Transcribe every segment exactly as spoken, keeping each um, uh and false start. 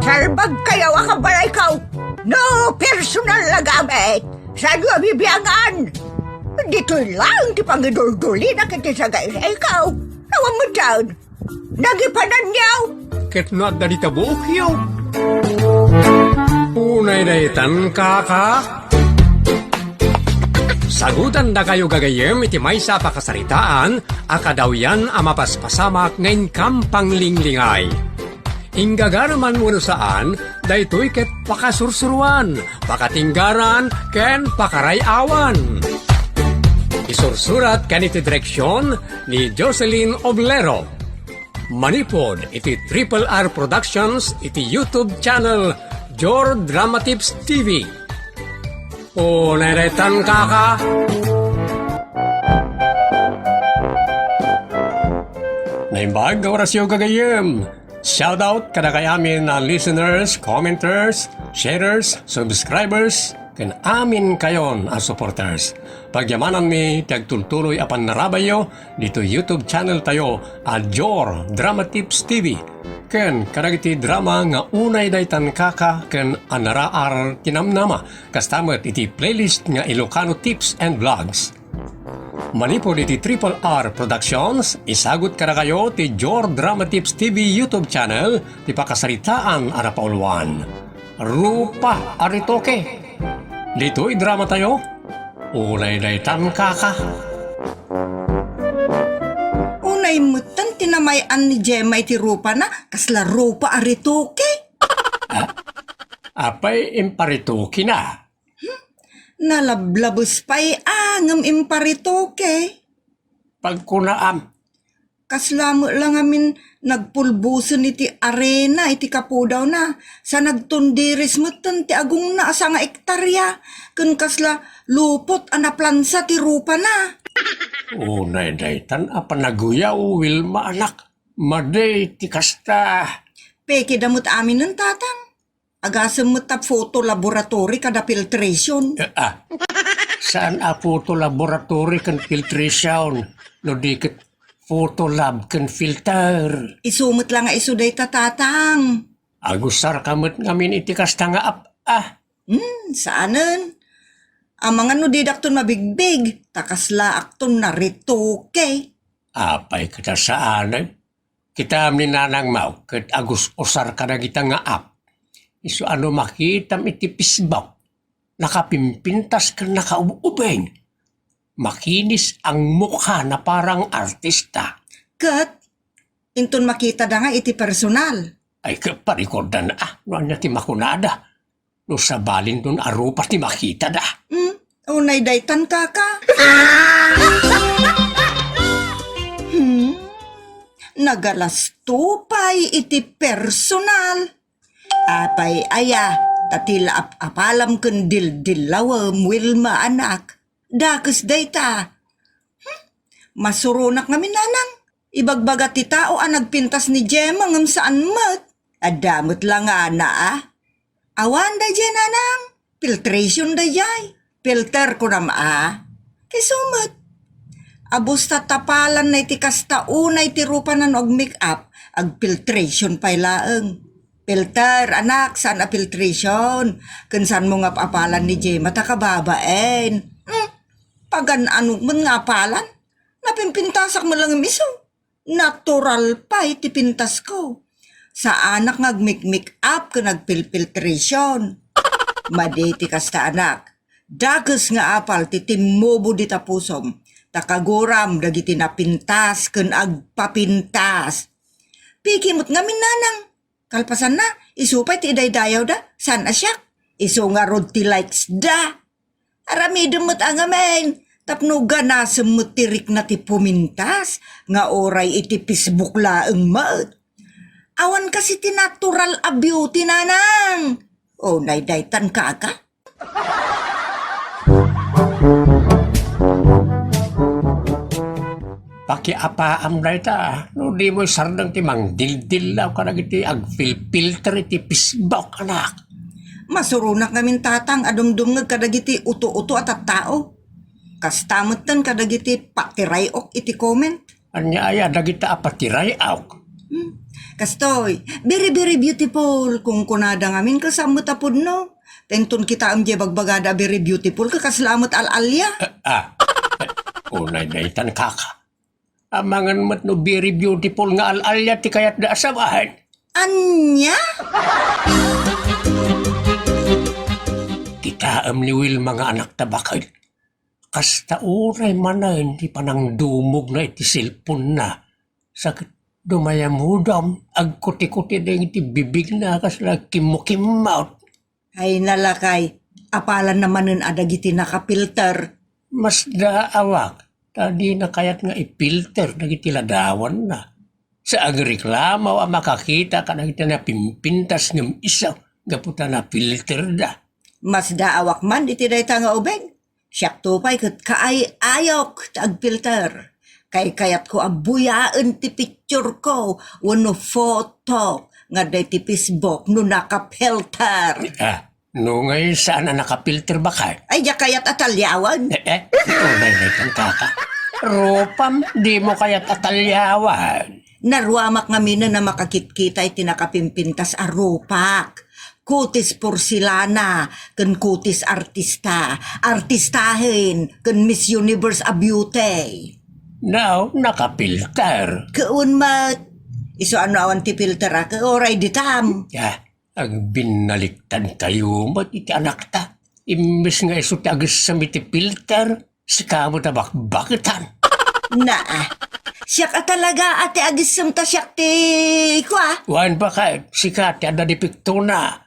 Salbagkayo a kabalayko. No personal a gamit, saanyo a bibiangan. Ditoy laeng ti pangiduldulina iti sagaysayko. Awan met dayta. Nagipananyo. Ket no adda dita buokyo. Unay daytan, kaka. Sagutandakayo gagayyem iti maysa a pakasaritaan a kadawyan a mapaspasamak nga inkam panglinglingay. Inggagareman wenno saan, daytoy ket pakasursuroan, pakatinggaran, ken pakaray-awan. Isursurat ken iti direksion ni Jocelyn Oblero. Manipud iti Triple R Productions iti YouTube channel Jor Drama Tips T V. Unay daytan, kaka. Naimbag nga orasyo gagayyem. Shoutout kadagiti amin a listeners, commenters, sharers, subscribers, ken aminkayon a supporters. Pagyamananmi ti agtultuloy a pannarabayyo ditoy YouTube channel tayo a Jor Drama Tips T V, ken kadagiti drama nga Unay Daytan Kaka ken Anaraar ti Namnama, kasta met iti playlist nga Ilocano Tips and Vlogs. Manipud iti Triple R Productions, isagut kadakayo ti Jor Drama Tips T V YouTube channel ti pakasaritaan a napauluan. Rupa a Retoke. Ditoy drama tayo, Unay Daytan Kaka. Unay metten ti namay-an ni Gemma iti rupana, kasla rupa a retoke. Ah, apay imparetokena? Nalablabes pay a ngem imparetoke. Pagkunaam. Kasla met la ngamin nagpulbosen iti arena iti kapudawna, sa nagtundiris metten ti agongna a sanga ektaria, ken kasla lupot a naplansa ti rupana. Unay daytan a panaguyaw, Wilma, anak. Madi ti kasta. Pekeda met aminen, tatang. Agasem met ta photo laboratory kada filtration. Eh, ah. Saan a photo laboratory ken filtration, no di ket photo lab ken filter? Isu met la nga isu dayta, tatang. Agusarka met ngamin iti kasta nga app-a. Hmm, saanen. Amangan no didakton mabigbig, ta kaslaakton naretoke. Apay ket a saanen? Kitam ni nanangmo ket agus-usar kadagita nga app. Isu a no makitam iti Facebook, nakapimpintas ken nakaub-ubing. Makinis ang mukha na parang artista. Ket inton makitada nga iti personal. Ay, ket parikordana, ah, no ania ti makunada. No sabalinton a rupa ti makitada. Hmm? Unay daytan, kaka? Hmm? Nagalasto pay iti personal. Apay aya, ta ti la ap-apalam ken dildillawem, Wilma, anak. Dakes dayta. Hmm? Masuronak ngamin, nanang. Ibagbaga ti tao a nagpintas ni Gemma ngem saan met. Adda met la nga ana, a? Awan daydiay, nanang. Filtration daydiay. Filter kunam, a? Kayso met. Abus ta tapalanna iti kasta unay ti rupana no ag-make-up, ag-filtration pay laeng. Filter, anak, saan a filtration. Ken saanmo nga ap-apalan ni Gemma ta kababain. Hmm, pagan-anok met nga apalan. Napimpintasak met laeng isu. Natural pay ti pintasko. Saanak nga ag-make-make up ken agfilfiltration. Madi ti kasta, anak. Dakes nga apal ti timmubo dita pusom, ta kaguram dagiti napintas ken agpapintas. Piggy met ngamin, nanang. Kalpasanna, isu pay ti idaydayawda, saan a siak. Isu ngarud ti likes da. Aramidem met a ngamin, tapno ganasem met ti rikna ti pumintas, nga uray iti Facebook laeng met. Awan kasi ti natural a beauty, nanang. O, naydaytan, kaka? Pakiapaam dayta, no dimo isardeng ti mangdildillaw kadagiti agfilfilter iti Facebook, anak. Masuronak ngamin, tatang, a dumdumngeg kadagiti uto-uto a tattao. Kasta metten kadagiti patiray-ok iti comment. Ania aya dagita a patiray-ok? Hmm. Kastoy, very, very beautiful, kunkunada ngamin, kasam met a pudno. Ta inton kitaem diay bagbagada a very beautiful, ket kasla met al-alia. Ah, ah. Unay daytan, kaka. Amangan met no very beautiful nga al-alia ti kayatda a sawen. Ania? Kitaem ni Wilma nga anakta baket. Kasta uray manen ti panangdumogna iti cellphone-na. Sa ket dumayamudam, agkutikuti dagiti bibigna kasla kimmukimmot. Ay, nalakay, apalanna manen a dagiti nakapilter. Masdaawak, ta dina kayat nga ipilter dagiti ladawanna. Sa agreklamo a makakita kadagiti napimpintas ngem isu gapu ta napilterda. Masdaawak man iti dayta nga ubing. Siakto pay ket kaay-ayok ti agpilter. Kaykayatko a buyaen ti pictureko wenno photo nga adda iti Facebook no nakapilter. Ah, no ngay saan a nakapilter baket? Ay, diak kayat a talyawen. Eh, eh, ito na ito, kaka. Rupam, dimo kayat a talyawen. Naruamak ngaminen a makakitkita iti nakapimpintas a rupak. Kutis porselana ken kutis artista, artistahen ken Miss Universe a beauty. Now, nakapilter. Ket wen met, isu a no awan ti pilter a ket uray ditam. Ah, agbinnaliktadkayo met iti anakta. Imbes nga isu ti agessem iti pilter, sika met a bakbaketan. Naa, siak a talaga a ti agessem ta siak ti kua. Wen baket, sika ti adda depektona.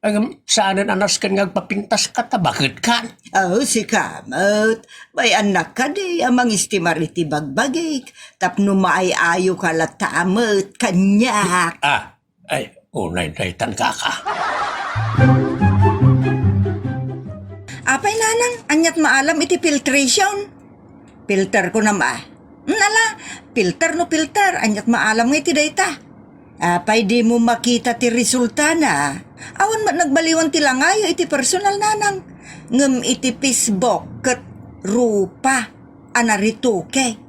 Ngem saanen a nasken nga agpapintaska ta baketkan. Oh, sika met. Bay-annak kadi a mangistimar iti bagbagik tapno maay-ayoka latta met kaniak. Ah, ay, unay daytan, kaka. Apay, nanang, aniat maalam iti filtration? Filter kunam a. Nala, filter no filter, aniat maalam nga iti dayta. Apay dimo makita ti resultana? Awan met nagbaliwan ti langayo iti personal, nanang. Ngem iti Facebook ket rupa a naretoke.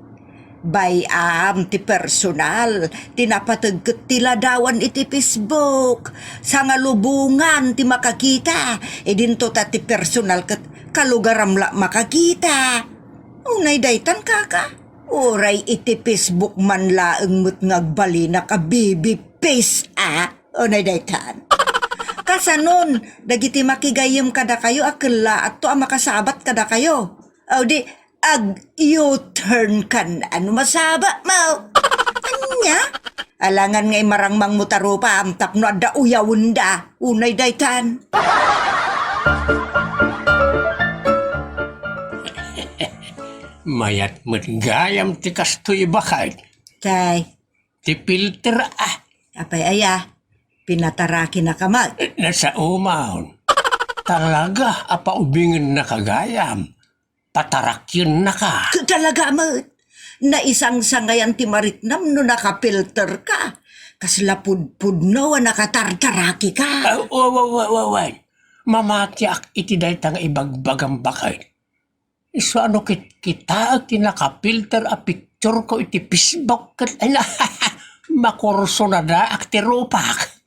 Bay-am ti personal, ti napateg ket ti ladawan iti Facebook. Sangalubongan ti makakita, idinto ta ti personal ket kalugaram la makakita. Unay daytan, kaka. Uray iti Facebook man laeng met nga agbalinak a baby face, a? Unay daytan. Kasanon, dagiti makigayyem kadakayo a kellaatto a makasabat kadakayo. Aw di, ag-U-turn kan ano masaba mo. Ania? Alangan nga imarangmang mo ta rupam tapno adda uyawenda. Unay daytan. Mayat met gayam ti kastoy, baket. Kay? Ti filter, a. Apay aya, pinatarakinaka met. Nasaumaon. Talaga a paubingennaka gayam. Patarakyennaka. Ket talaga met. Naisangsangayan ti mariknam no nakapilterka. Kasla pudpudno a nakatartarakika. Ah, wa, wa, wa, wa, wa. Mamatiak iti dayta nga ibagbagam, baket. Isu a no kitkitaek ti nakapilter a pictureko iti Facebook ket, ay na, makursunadaak ti rupak.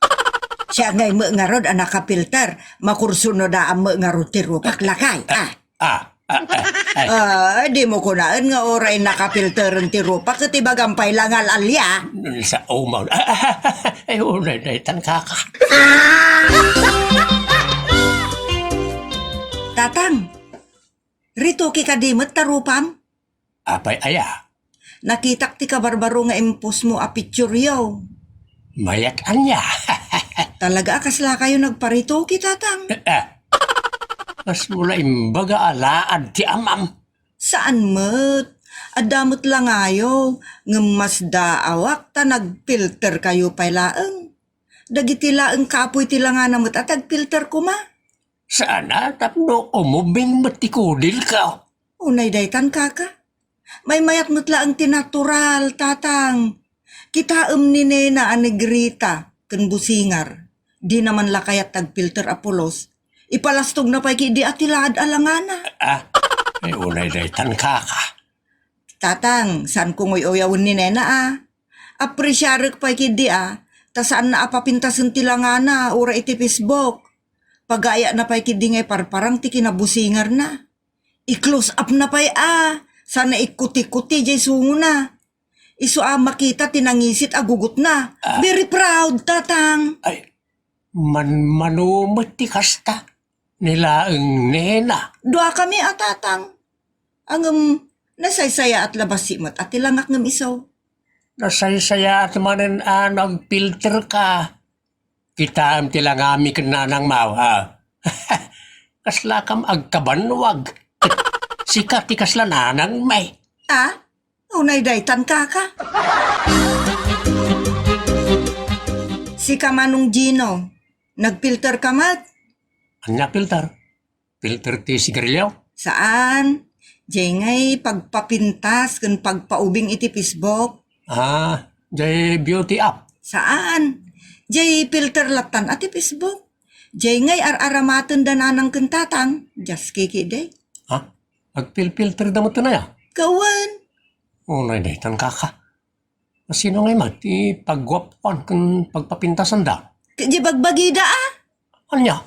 Siak ngay met ngarud a nakapilter, makursunadaam met ngarud ti rupak, lakay. Ah. Ah, ah, ah, ay. Ah, dimo kunaen nga uray nakapilteren ti rupak ket ibagam pay la nga al-alia. Sa umaw. Ay, unay daytan, kaka. Tatang, retoke kadi met ta rupam? Apay aya? Nakitak ti kabarbaro nga impostmo a pictureyo. Mayat ania? Talaga a kaslakayo nagparetoke, Tatang? Eh, eh. Kasmo la imbaga a laad ti amam. Saan met? Adda met langayo, ngem masdaawak ta nagpilterkayo pay laeng. Dagiti laeng kapuy ti langana met a tagpilter koma. Saan a tapno umubing met ti kudilko. Unay daytan, kaka. Maymayat met laeng ti natural, Tatang. Kitaem ni Nena a negrita ken busingar. Dina man la kayat tagpilter a pulos. Ipalastogna pay ketdi a ti laad a langana. Ah, ay, unay daytan, kaka. Tatang, saanko nga uyawen ni Nena a. Apresiarek pay ketdi a, Ta saanna a papintasen ti langana, uray iti Facebook. Pagayatna pay ketdi nga iparparang ti kinabusingarna. I-close up na pay a, sana ikkuti-kuti jay sungona. Isu a makita ti nangisit a gugotna. Ah. Very proud, Tatang. Ay, manmano met ti kasta. Ni laeng nena. Duakami a Tatang. Ngem, nasaysayaat la bassit met a ti langak ngem isu. Nasaysayaat manen a nagfilter ka. Kitaem ti langami ken nanangmo, ha? Kaslakam agkabanwag. Sika ti kasla nanangmi. Ah? Unay daytan, kaka. Sika, Manong Gino, nagfilter ka met? Ania filter? Filter ti sigarilio? Saan. Jay ngay pagpapintas ken pagpaubing iti Facebook. Ah, jay beauty app. Saan. Jay filter lattan a ti Facebook. Jay ngay ar-aramaten da nanang ken tatang. Just kiki day. Ha? Agpilfilter da met aya? Kawen. Unay daytan, kaka. Sino ngay met ti pagguapuan ken pagpapintasan da? Ket di bagbagida, a? Ania?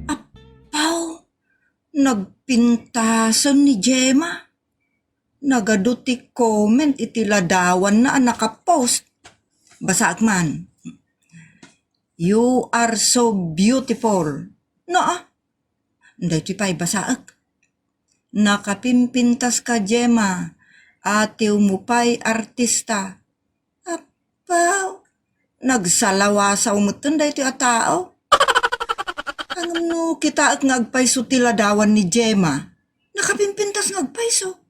Appaw, nagpintasan ni Gemma. Nagadu ti comment iti ladawanna a nakapost. Basaek man. "You are so beautiful." No, a? Daytoy pay basaek. "Nakapimpintas ka, Gemma. Atiwmo pay, artista." Appaw, nagsalawasaw metten daytoy a tao. Ngem no kitaek nga agpayso ti ladawan ni Gemma, nakapimpintas nga agpayso.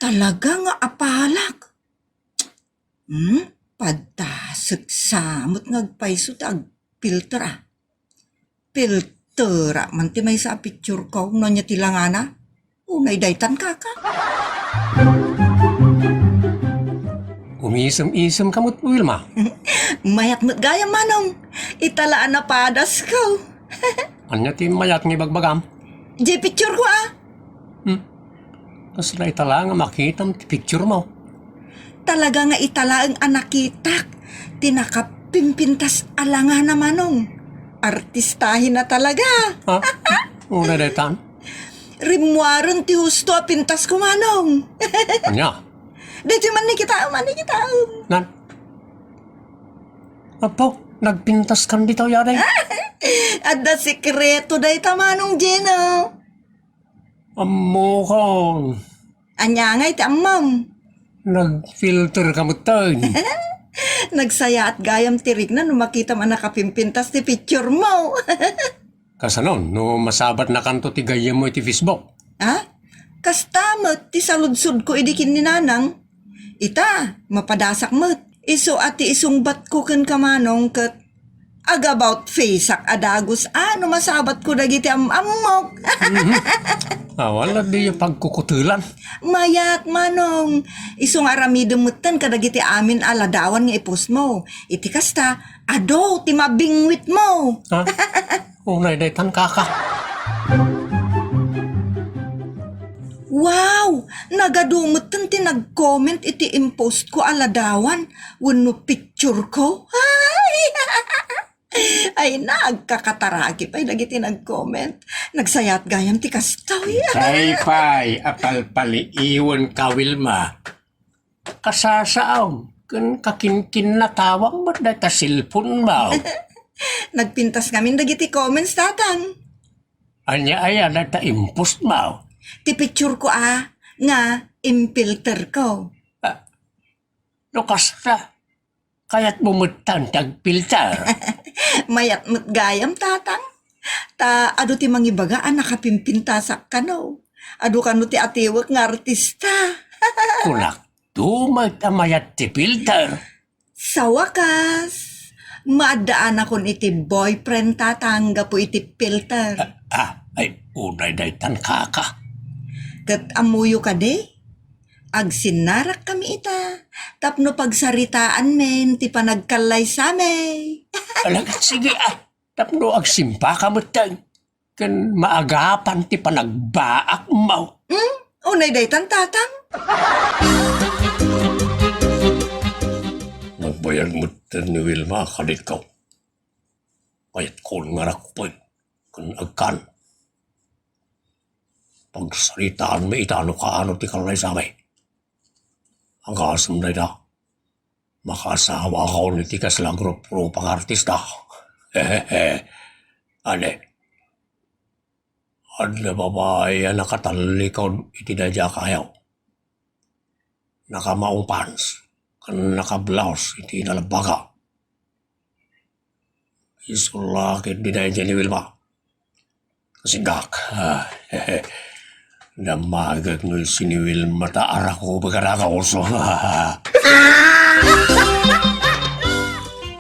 Talaga nga apalak. Hmm? Padasek sa met nga agpayso ti agfilter, a. Filtera man ti maysa a picture ko, no ania ti langana? Unay daytan, kaka. Umisem-isem ka met, Wilma. Mayat met gayam, Manong. Ita la a napadas ko. Ania ti mayat nga ibagbagam? Jay picture ko, a. Hmm. Kasla ita la nga makitam ti picture mo. Talaga nga ita laeng a nakitak ti nakapimpintas a langana, Manong. Artistahin na talaga. Ha? Unay daytan? Rimmuaren ti husto a pintas ko, Manong. Ania? Daytoy man ni kitaem, man ni kitaem. Nan? Apo, nagpintas kan ditaw yari? Adda sekreto dayta, Manong Gino. Ammokon. Ania ngay ti ammom? Nagfilter ka metten. Nagsayaat gayam ti rikna no makitam a nakapimpintas ti picture mo. Kasano no masabatnakanto ti gayyemmo iti Facebook? Ha? Kasta met ti saludsodko idi ken ni Nanang. Ita, mapadasak met. Isu a ti isungbatko kenka, Manong, ket agabaut faceak a dagus a no masabatko dagiti am-ammok. Mhm. Awan la diyo pagkukutelan. Mayat, Manong. Isu nga aramidem metten kadagiti amin a ladawan nga i-post mo. Iti kasta, adu ti mabingwit mo. Ha? Unay daytan, kaka. Wow! Nagadu metten ti nag-comment iti impost ko a ladawan wenno picture ko. Ay! Ay, nagkakataragi pay dagiti nag-comment. Nagsayat gayam ti kastoy. Tay pay a palpaliiwen ka, Wilma. Kasasaom ken kakinkinnatawam met dayta cellphone mo. Nagpintas ngamin dagiti comments, Tatang. Ania aya dayta impost mo? Ti picture ko a, nga impilter ko. Ah, no kasta, kayatmo metten ti agpilter? Mayat met gayam, Tatang. Ta adu ti mangibaga a nakapimpintasak kano. Adu kano ti atiwek nga artista. Kunakto met a mayat ti filter. Sa wakas, maaddaanakon iti boyfriend, Tatang, gapu iti filter. Ah, ah, ay, unay daytan, kaka. Ket ammoyo kadi, agsinnarakkami ita tapno pagsaritaanmin ti panagkallaysami. Ala, sige, a, tapno agsimpaka metten ken maagapan ti panagbaakmo. Hmm? Unay daytan, Tatang? Nagbayag metten ni Wilma kaditko. Kayatkon nga rakupen ken agkan. Pagsaritaanmi ita no kaano ti kallaysami. Agasem dayta. Makaasawakon iti kasla grupo pang artista. Ania? Adda babai a nakatallikod iti daydiay a kayo. Nakamaong pants ken nakablaus iti nalabbaga. Isu la ket daydiay ni Wilma. Sigak. Damagek no isu ni Wilma ta arakubek a nagauso.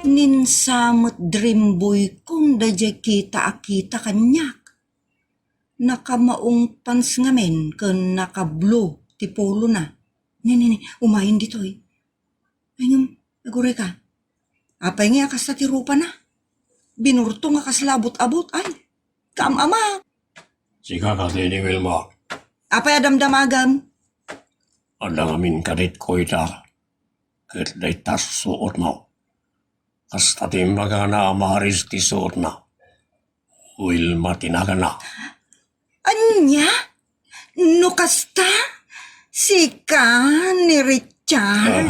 Ninsamet dreamboy kon daydiay kita a kita kaniak. Nakamaong pants ngamin ken naka-blue ti polona. Ni, ni, ni, umayen ditoy. Ay, ngem, aguray ka. Apay nga kasta ti rupana? Binurto nga kasla abut-abut, ay. Kaam-ama. Sika kadi ni Wilma. Apay a damdamagam? Adda ngamin kaditko ita. Ket dayta suotmo. Kasta ti imbagana a Maris ti suotna. Wilma ti naganna. Ania? No kasta, sika ni Richard?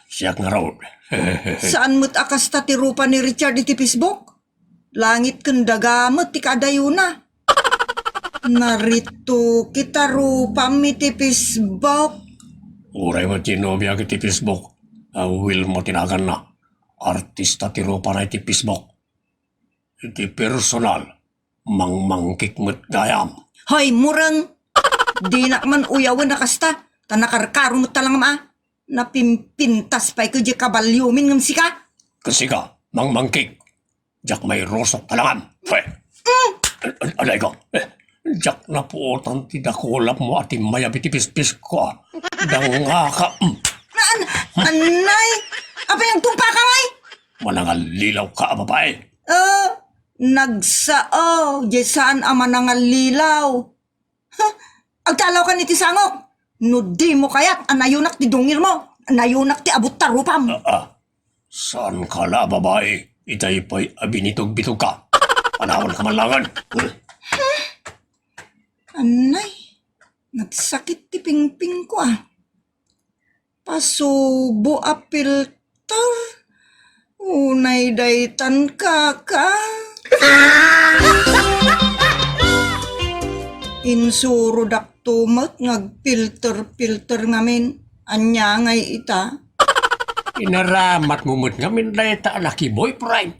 Siak ngarud. Saan met a kasta ti rupa ni Richard iti Facebook? Langit ken daga met ti kadayona. Narituki ta rupam iti Facebook. Uray met ti nobiak iti Facebook, a Wilma ti naganna. Artista ti rupana iti Facebook. Iti personal, mangmangkik met gayam. Hoy, mureng! Dinak man uyawen a kasta, ta nakarkaro met talangam a. Napimpintas pay ket diay kabaliomin ngem sika. Ket sika, mangmangkik. Diak mairusok talangam. Pwe! Mm. An-, an-, anay ko. Eh, diak napuotan ti dakulapmo a timmayab iti pispisko. Dangngaka. Mm. An-, anay! Apay agtumpaka, ay? Manangallilaw ka a babae. Ah, nagsao, diay saan a manangallilaw. Huh? Agtalawkan iti sangok. No dimo kayat a nayonak ti dungngilmo, nayonak ti abut ta rupam. Ah, ah. Saan ka la a babae, itay pay a binitog-bitog ka. Panawan ka man langan. Huh? Anay, nagsakit ti pingpingko, ah. Pasubo a filter? Unay daytan, kaka. Insurudakto met nga agpilter-pilter ngamin. Ania ngay ita? Inaramatmo met ngamin dayta a nakiboyfriend.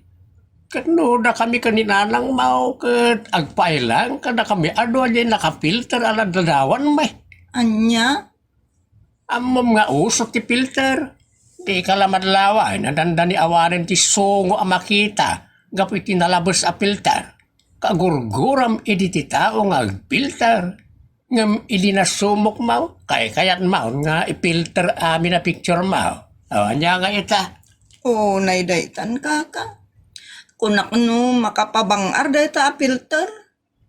Ket no dakami ken ni Nanangmo ket agpailang kadakami a dua diay nakapilter a nadadawan met. Ania? Ammom nga uso ti filter. Dika la madlawan a dandani awanen ti sungo a makita gapu iti nalabes a filter. Kagurguram idi ti tao nga agfilter. Ngem idi nasumokmo, kaykayatmon nga ipilter amin a picturemo. O, ania nga ita? Unay daytan, kaka. Kunak no makapabang-ar dayta a filter.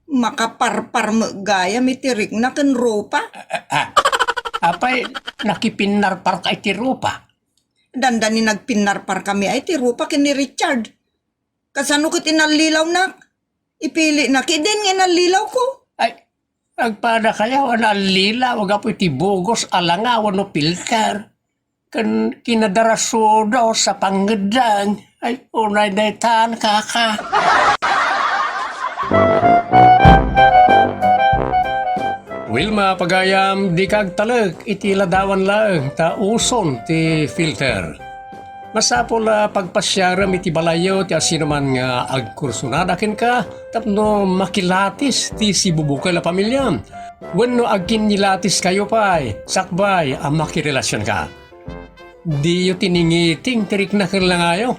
Makaparpar met gayam iti rikna ken rupa. Ah, ah, ah. Apay, nakipinnarparka iti rupa? Dandani nagpinnarparkami a iti rupa ken ni Richard. Kasano ket inallilawnak? Ipilinak, idin nga inallilawko. Ay, agpadakayo a naallilaw gapu iti bugos a langa wenno filter. Ken kinadarasudos a pangngeddeng. Ay, unay daytan, kaka. Wilma, pagayam, dika agtalek iti ladawan laeng ta uson ti filter. Masapul a pagpasiarem iti balayyo ti asinoman nga agkursunada kenka tapno makilatis ti sibubukel a pamilya wenno agkinnilatiskayo pay sakbay a makirelasionka. Diyo tiningiting ti rikna ken langayo.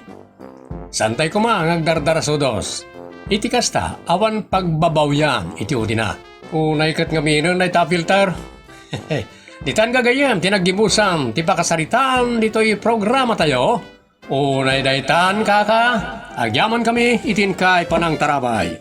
Saantay koma nga agdardarasudos. Iti kasta, awan pagbabawian iti udina. Unay ket ngaminen dayta a filter. Ditan gagayyem ti naggibusan ti pakasaritaan ditoy programatayo. Unay daytan, kaka, agyamankami iti inkay panangtarabay.